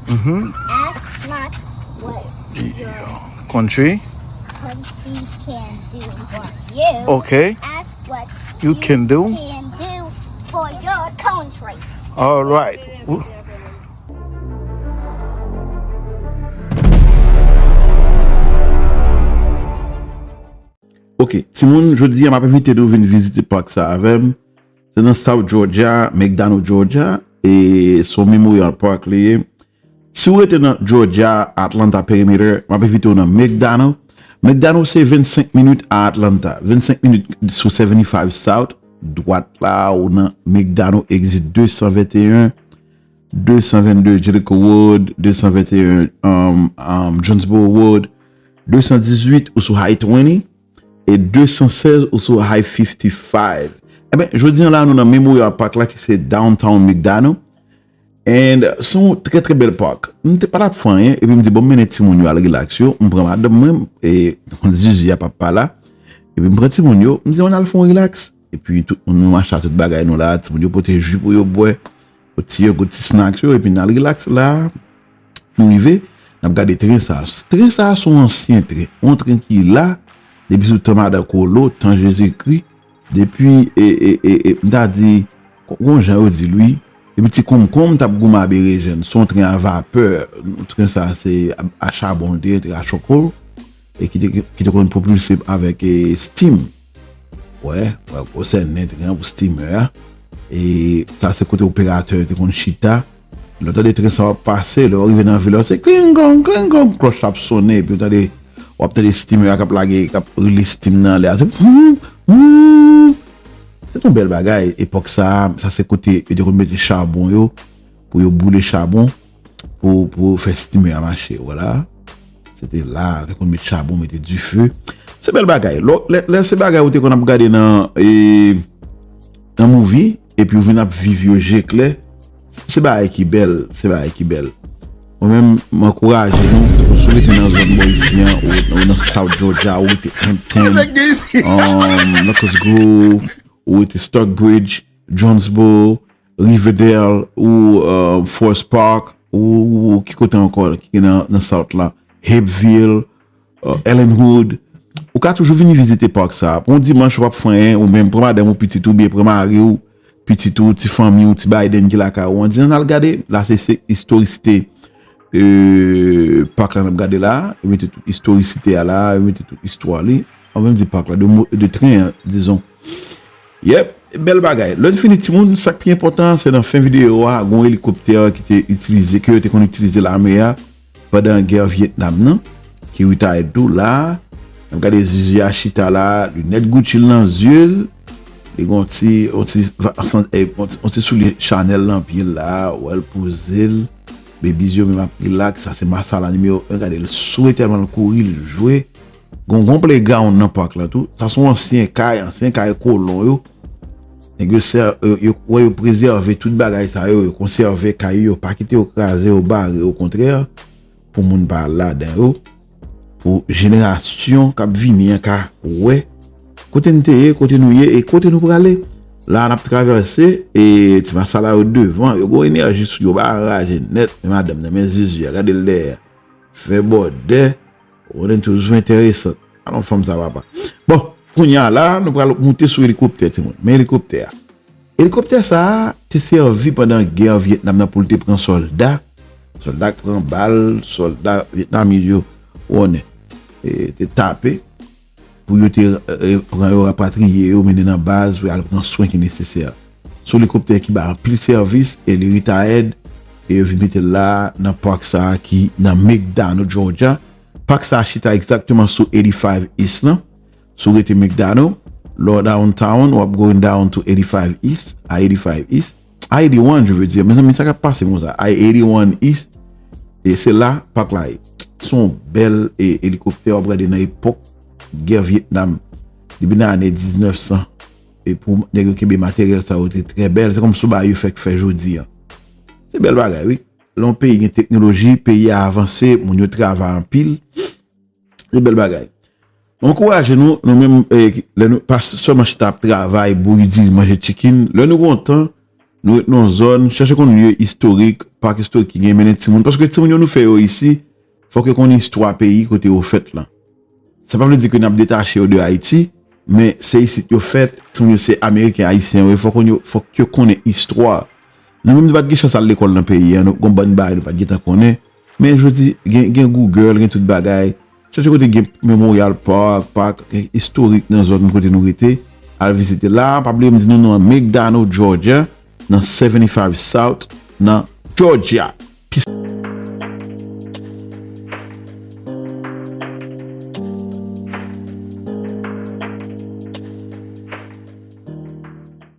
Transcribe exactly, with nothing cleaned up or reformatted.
Mm-hmm. Ask not what your country can do for you. Okay. Ask what you can do for your country. All right. Ok, timoun, jodi a m ap envite nou vin vizite park sa avè m. Se nan South Georgia, McDonough, Georgia, e se yon Memorial Park li ye. Si w rete nan Georgia, Atlanta perimeter, m ap envite w nan McDonough. McDonough se vennsenk minit a Atlanta, vennsenk minit sou seventy-five South, dwat la ou nan McDonough, exit de san venteyen, de san vennde Jellicoe Road, de san venteyen, um, um, Jonesboro Road, de san dizuit ou sou Highway twenty, e de san sèz ou sou Highway fifty-five. Eben, jodi a la, nou nan Memorial Park la, ki se downtown McDonough. And se yon trè, trè bèl park. M te pa t ap fè anyen, epi m di, bon, m mennen timoun yo al relax yo. M pran madanm mwen, e Zizi a papa la. Epi m pran timoun yo, m di, ann al fè yon relax. Epi tout moun, nou mache a tout bagay nou la, timoun yo pote ji pou yo bwè, pote ti yogurt, ti snacks yo, epi n al relax la. Nou rive, n ap gade tren sa. Tren sa se yon ansyen tren. Yon tren ki la depi sou tan Madan Kolo, tan Jezikri, depi, e, e, e, e, m ta di, kon, kon jan yo di l, wi, depi Ti Konmkonm t ap goumen a berejèn. Se yon tren a vapè. Tren sa se a, a chabon l te ye, tren a chokol, e ki te, ki te konn pwopilse avèk, e, steam. Wè, wè, gwo sènen tren an pou steamer a. E sa se kote operatè yo te konn chita. Lè w tande tren sa w ap pase, lè w rive nan vil la, se klingong, klingong, klòch la ap sonnen, epi w tande, w ap tande steamer a k ap lage, k ap rele steam nan anlè a. Se, hmm, hmm. Se t yon bèl bagay, epòk sa a, sa se kote yo te konn mete chabon yo, pou yo boule chabon, pou, pou fè steamer a mache, vwala. Se te la, te konn met chabon, mete dife. Se bèl bagay. Lò, lè, lè se bagay ou te konn ap gade nan, e, nan movie, epi ou vin ap viv yo je klè, se bagay ki bèl, se bagay ki bèl. Mwen menm, m ankouraje nou, si w rete nan zòn bò isi an, ou, ou nan South Georgia, ou rete Hampton, um, Locust Grove, ou rete Stockbridge, Jonesboro, Riverdale, ou, um, Forest Park, ou, ou ki kote ankò ki nan, nan South la, Hapeville, uh, Ellenwood. Ou ka toujou vini vizite park sa a. Pou yon dimanch, ou p ap fè anyen, ou menm pran madanm ou, pitit ou, byen pran mari w, pitit ou, ti fanmi w, ti Biden ki lakay ou an, di, ann al gade. La, se, se istorisite, e, park la n ap gade la. Yo mete tout istorisite a la, yo mete tout istwa li. An menm di park la, de mo-, de tren an, dizon. Yep, bèl bagay. Lè n fini, timoun, sa k pi enpòtan, se nan fen videyo a, gon elikoptè ki te itilize, ke yo te konn itilize lame a pandan gè Vyetnam nan, ki retire tou la. N ap gade Zuzu a chita la, linèt Gucci l nan zye l. Li gon ti, on ti, va-, san-, eh, on ti, on ti soulye Chanel nan pye l la, wè l poze l. Babies yo menm ap relax, sa se Masala nimewo en, gade l swe tèlman l kouri, l jwe. Gon, gon playground nan park la tou. Sa se yon ansyen kay, ansyen kay kolon yo. Nèg yo sè-, yo, yo, wè yo prezève tout bagay sa yo, yo konsève kay yo, yo pa kite yo kraze, yo bare, okontrè, pou moun pa al ladan yo, pou jenerasyon k ap vini an ka wè kote n te ye, kote nou ye e kote nou prale. La n ap travèse, e ti Masala yo devan, yo gon enèji sou yo, pa anraje nèt, men madanm nan, men Zuzu a, gade l dèyè. Fè bòdè, ou konnen toujou enteresan. Alon fanm sa papa. Bon, kounye a la, nou pral moute sou elikoptè, timoun. Men elikoptè a. Elikoptè sa a te sèvi pandan gè Vyetnam nan pou l te pran sòlda. Sòlda k pran bal, sòlda vyetnamyen yo, ou konnen, e, te tape. Pou yo te, e, pran yo, rapatriye yo, mennen nan baz pou y al pran swen ki nesesè. Se yon elikoptè ki bay anpil sèvis e li retire, e yo vin mete l la nan park sa a ki nan McDonough, Georgia. Park sa a chita egzakteman sou eighty-five East lan. Si w rete McDonough, lè w downtown, w ap going down to eighty-five East, I eighty-five East, I eighty-one, je veux dire. Mezanmi, sa k ap pase konsa? I eighty-one East, e se la park la ye. Se yon bèl, e, elikoptè, w ap gade nan epòk gè Vyetnam, depi nan ane diznèf san. E pou nèg yo kenbe materyèl sa yo te trè bèl. Se kòmsi w ba yo fèk fè jodi a. Se bèl bagay, wi. Lè yon peyi gen teknoloji, peyi a avanse, moun yo travay anpil. Se bèl bagay. Mwen ankouraje nou, nou menm, e, lè nou pa sèlman chita ap travay, bouyi diri, manje chicken. Lè nou gon tan, Nou ret nan yon zòn, chèche konn lye istorik, pak istorik ki gen mennen timoun. Paske timoun yo nou fè yo isi, fòk yo konn istwa peyi kote yo fèt lan. Sa pa vle di ke n ap detache yo de Ayiti, men se isit yo fèt, timoun yo se Ameriken, Ayisyen yo ye, fòk yo, fòk yo konnen istwa. Nou menm nou pa t gen chans al lekòl nan peyi an, nou gon bann bagay nou pa t gentan konnen. Men jodi, gen, gen Google, gen tout bagay. Chèche kote gen Memorial Park, pak istorik nan zòn kote nou rete. Al vizite la, pa bliye m di nou nou an McDonough, Georgia, nan seventy-five South, nan Georgia.